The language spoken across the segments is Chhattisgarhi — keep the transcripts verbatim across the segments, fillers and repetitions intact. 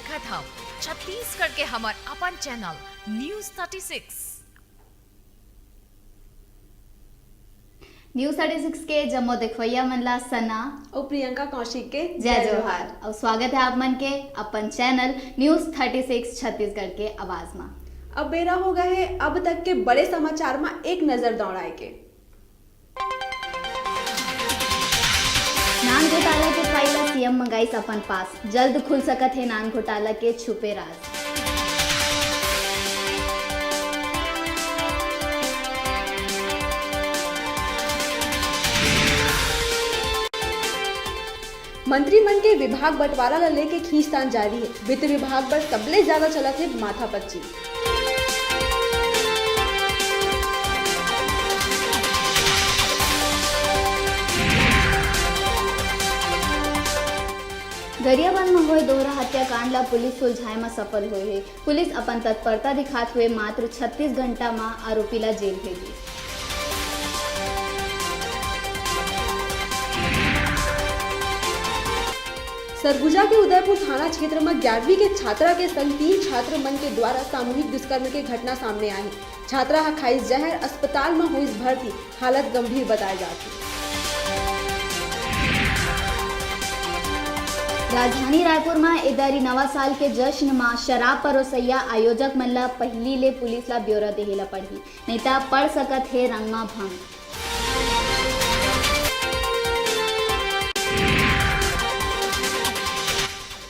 देखत हव छत्तीसगढ़ के हमर अपन channel news thirty six. News thirty six के जम्मो देखवइया मन ला सना अउ प्रियंका कौशिक के जय जोहार। अउ स्वागत हे आप मन के अपन channel news thirty six Chhattisgarh के आवाज मा। अब बेरा हो गे हे अब तक के बड़े समाचार मा एक नजर दौड़ाए के। नान घोटाला के फाइल ला सीएम मंगाइस अपन पास, जल्द खुल सकत हे नान घोटाला के छुपे राज। मंत्री मन के विभाग बंटवारा ला लेके खींचतान जारी हे। वित्त विभाग बर सबले ज्यादा चलत हे माथापच्ची। गरियाबंद म होए दोहरा हत्याकांड ला पुलिस सुलझाए म सफल होए हे। पुलिस अपन तत्परता दिखात हुए मात्र छत्तीस घंटा म आरोपी ला जेल भेजिस। सरगुजा के उदयपुर थाना क्षेत्र म ग्यारहवीं के छात्रा के संग तीन छात्र मन के द्वारा सामूहिक दुष्कर्म के घटना सामने आए हे। छात्रा ह खाइस जहर, अस्पताल म होइस भर्ती, हालत गंभीर बताए जात हे। राजधानी रायपुर म ए दरी नवा साल के जश्न म शराब परोसइया आयोजक मन ल पहिली ले पुलिस ल ब्यौरा देहे ल पड़ही, नइ त पड़ सकत हे रंग म भंग।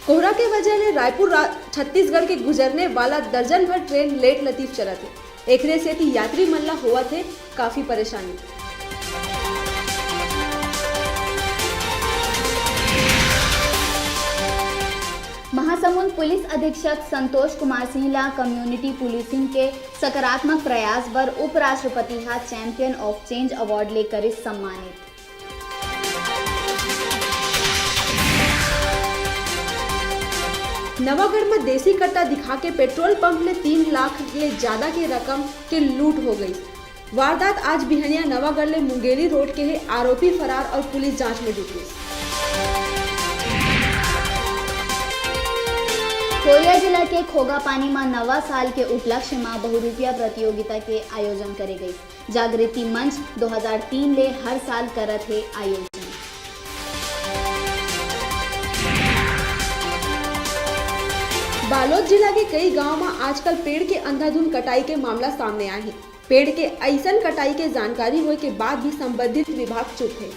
कोहरा के वजह ले रायपुर रा-, छत्तीसगढ़ के गुजरने वाला दर्जन भर ट्रेन लेट लतीफ चलत हे। एकरे सेती यात्री मन ला होवत हे काफी परेशानी। महासमुंद पुलिस अधीक्षक संतोष कुमार सिंह ला कम्युनिटी पुलिसिंग के सकारात्मक प्रयास बर उपराष्ट्रपति हा चैंपियन ऑफ चेंज अवार्ड ले करिस सम्मानित। नवागढ़ म देसी कट्टा दिखा के पेट्रोल पंप ले तीन लाख ले जादा के रकम के लूट हो गई। वारदात आज बिहनिया नवागढ़ ले मुंगेली रोड के हे। आरोपी फरार अउ पुलिस जांच में जुटिस। कोरिया जिला के खोगापानी म नवा साल के उपलक्ष्य म बहुरूपिया प्रतियोगिता के आयोजन करे गई। जागृति मंच दो हज़ार तीन ले हर साल करत हे आयोजन। बालोद जिला के कई गांव म आजकल पेड़ के अंधाधुंध कटाई के मामला सामने आए हे। पेड़ के अइसन कटाई के जानकारी होए के बाद भी संबंधित विभाग चुप हे।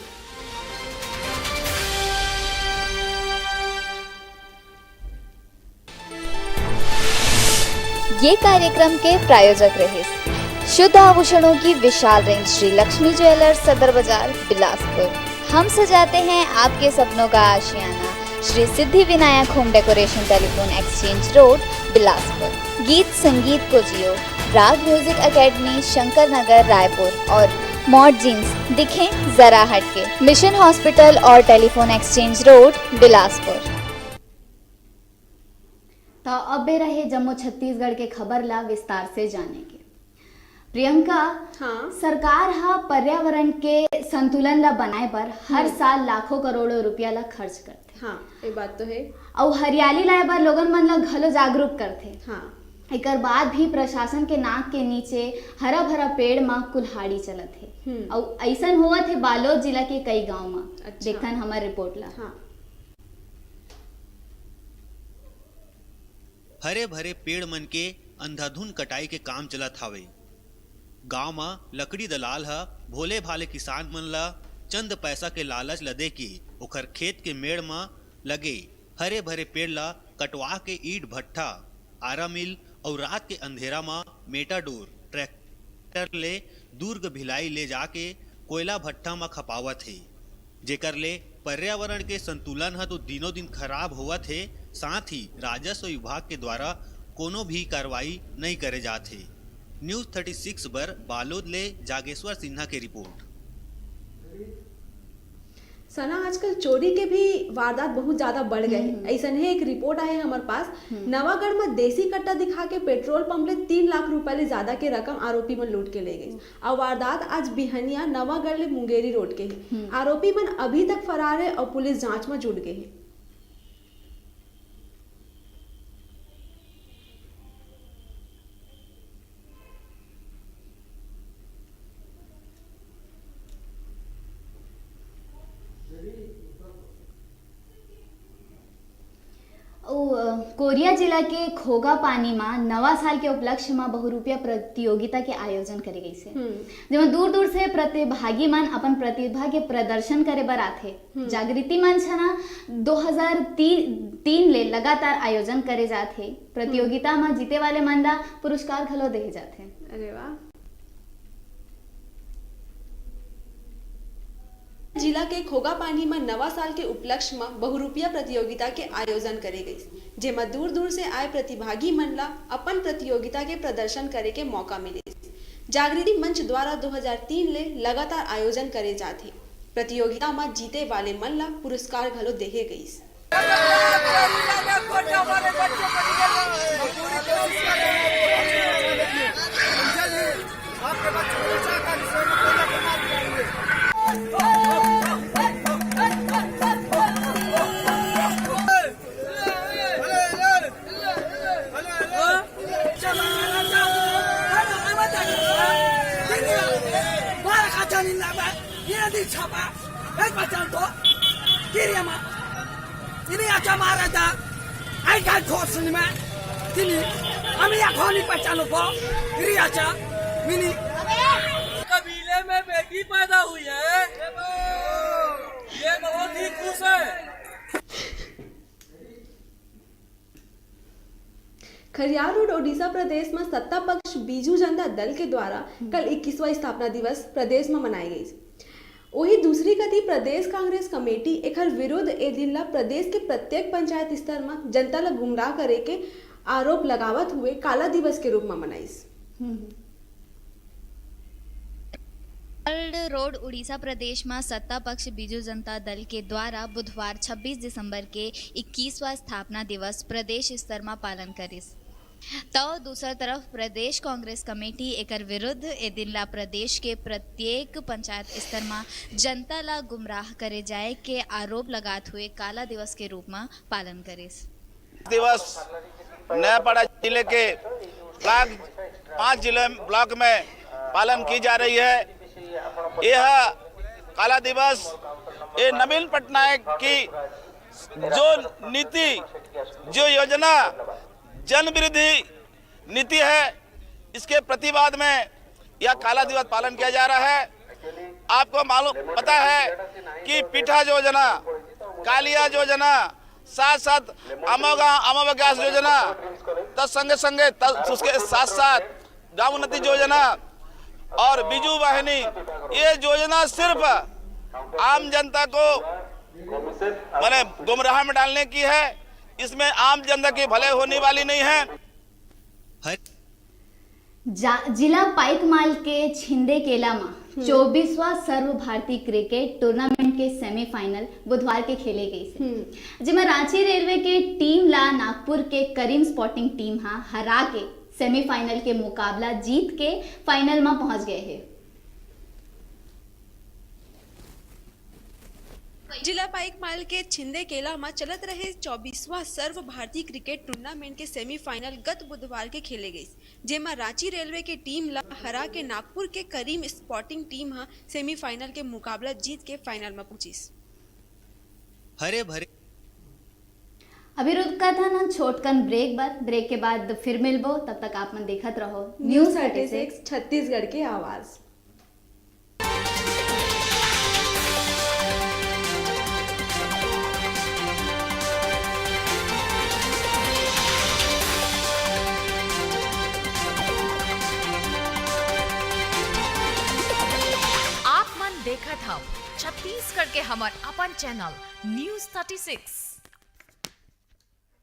ये कार्यक्रम के प्रायोजक रहिस शुद्ध आभूषणों की विशाल रेंज श्री लक्ष्मी ज्वेलर्स सदर बाजार बिलासपुर। हम सजाते हैं आपके सपनों का आशियाना। Shri Siddhi Vinayak home decoration, telephone exchange road, Bilaspur. गीत संगीत को जियो, राग म्यूजिक एकेडमी, शंकर नगर, रायपुर और मॉड जींस, दिखें जरा हटके, मिशन हॉस्पिटल और टेलीफोन एक्सचेंज रोड, बिलासपुर। त अब बेरा हे जम्मो छत्तीसगढ़ के खबर ला विस्तार से जाने के। प्रियंका, हाँ। सरकार ह पर्यावरण के संतुलन ला बनाए बर हर हम्म। साल लाखों करोड़ों रुपया ला खर्च करथे। हाँ, ये बात तो है। अउ हरियाली लाए बर लोगन मन ला घलो जागरूक करथे। हाँ। एकर बाद भी प्रशासन के नाक के नीचे हरा भरा पेड़ म कुल्हाड़ी चलत हे। हम्म। अउ अइसन होवत हे बालोद जिला के कई गांव म। अच्छा। देखथन हमर रिपोर्ट ला। हाँ। हरे भरे पेड़ मन के अंधाधुन कटाई के काम चलत हावे। गांव म लकड़ी दलाल ह भोले भाले किसान मन ल चंद पैसा के लालच ल देके ओखर खेत के मेड़ म लगे हरे भरे पेड़ ल कटवा के ईंट भट्ठा, आरा मिल अउ रात के अंधेरा म मेटाडोर, ट्रैक्टर ट्रैक्टर ले दुर्ग भिलाई ले जाके कोयला भट्ठा म खपावत हे, जेकर ले पर्यावरण के संतुलन ह तो दिनों दिन खराब होवत हे, साथ ही राजस्व विभाग के द्वारा कोनो भी कार्रवाई नइ करे जात हे। न्यूज़ थर्टी सिक्स बर बालोद ले जागेश्वर सिन्हा के रिपोर्ट। सना, आजकल चोरी के भी वारदात बहुत ज्यादा बढ़ गए हे। हम्म। अइसनहे एक रिपोर्ट आए हे हमर पास। हम्म। नवागढ़ म देसी कट्टा दिखा के पेट्रोल पंप ले तीन लाख रुपए ले ज्यादा के रकम आरोपी मन लूट के ले गइस। हम्म। अउ वारदात आज बिहनिया नवागढ़ ले मुंगेली रोड के हे। हम्म। आरोपी मन अभी तक फरार हे अउ पुलिस जांच म जुट गे हे। अ, कोरिया जिला के खोगा पानी म नवा साल के उपलक्ष्य म बहुरूपिया प्रतियोगिता के आयोजन करे गइस हे, हम्म। जेमा दूर-दूर से प्रतिभागी मन अपन प्रतिभा के प्रदर्शन करे बर आथे। हम्म। जागृति मंच ह ना दो हज़ार तीन ले लगातार आयोजन करे जात हे। प्रतियोगिता हम्म। म जीते वाले मन ला पुरस्कार घलो देहे जाथे। अरे वाह। जिला के खोगापानी म नवा साल के उपलक्ष्य म बहुरूपिया प्रतियोगिता के आयोजन करे गइस, जेमा दूर-दूर से आए प्रतिभागी मन ला अपन प्रतियोगिता के प्रदर्शन करे के मौका मिलिस। जागृति मंच द्वारा दो हज़ार तीन ले लगातार आयोजन करे जात हे। प्रतियोगिता म जीते वाले मन ला पुरस्कार घलो देहे गइस। Ini aja marah dah. Ai kan kau sini mah. Ini kami aja ni pacar lupa. Ini aja. Ini. कबीले में बेटी पैदा हुई है, ये बहुत ही खुश है। खरियार रोड, ओडिशा प्रदेश म सत्ता पक्ष बीजू जनता दल के द्वारा हम्म। कल इक्कीसवाँ स्थापना दिवस प्रदेश म मनाए गइस। वही दूसरी कति प्रदेश कांग्रेस कमेटी एखर विरुद्ध ए दिन ला प्रदेश के प्रत्येक पंचायत स्तर म जनता ला गुमराह करे के आरोप लगावत हुए काला दिवस के रूप म मनाइस। हम्म। ओल्ड रोड, उड़ीसा प्रदेश म सत्ता पक्ष बीजू जनता दल के द्वारा बुधवार छब्बीस दिसंबर के इक्कीसवाँ स्थापना दिवस प्रदेश स्तर म पालन करिस। तौ दूसर तरफ प्रदेश कांग्रेस कमेटी एकर विरुद्ध ए दिन ला प्रदेश के प्रत्येक पंचायत स्तर म जनता ला गुमराह करे जाए के आरोप लगात हुए काला दिवस के रूप म पालन करिस। दिवस नयापाड़ा जिले के ब्लॉक, पांच जिले, ब्लॉक में पालन की जा रही है। यह काला दिवस, ये नवीन पटनायक की जो नीति, जो योजना, जन विरोधी नीति है, इसके प्रतिवाद में यह काला दिवस पालन किया जा रहा है। आपको मालूम, पता है कि पीठा योजना, कालिया योजना, साथ साथ अमोगा, अमोगा गैस योजना, तो संगे संगे त-, उसके साथ साथ गांव उन्नति योजना और बिजू वाहिनी, ये योजना सिर्फ आम जनता को, माने, गुमराह में डालने की है। इसमें आम जनता की भलाई होने वाली नहीं है। हर जा-, जिला पाइकमाल के छिंदे केला म हम्म। चौबीसवाँ सर्व भारतीय क्रिकेट टूर्नामेंट के सेमीफाइनल बुधवार के खेले गइस हे, हम्म। जेमा रांची रेलवे के टीम ला नागपुर के करीम स्पोर्टिंग टीम ह हरा के सेमीफाइनल के मुकाबला जीत के फाइनल म पहुंच गए हे। जिला पाइकमाल के छिंदे केला म चलत रहे चौबीसवाँ सर्व भारतीय क्रिकेट टूर्नामेंट के सेमीफाइनल गत बुधवार के खेले गइस, जेमा रांची रेलवे के टीम ला हरा के नागपुर के करीम स्पोर्टिंग टीम ह सेमीफाइनल के मुकाबला जीत के फाइनल म पहुंचिस। हरे भरे। अभी रुकत हन छोटकन ब्रेक बर। ब्रेक के बाद फिर मिलबो, तब तक आप मन देखत रहो News News thirty six, Chhattisgarh की आवाज़। आप मन देखत हव छत्तीसगढ़ के हमर अपन चैनल News thirty six।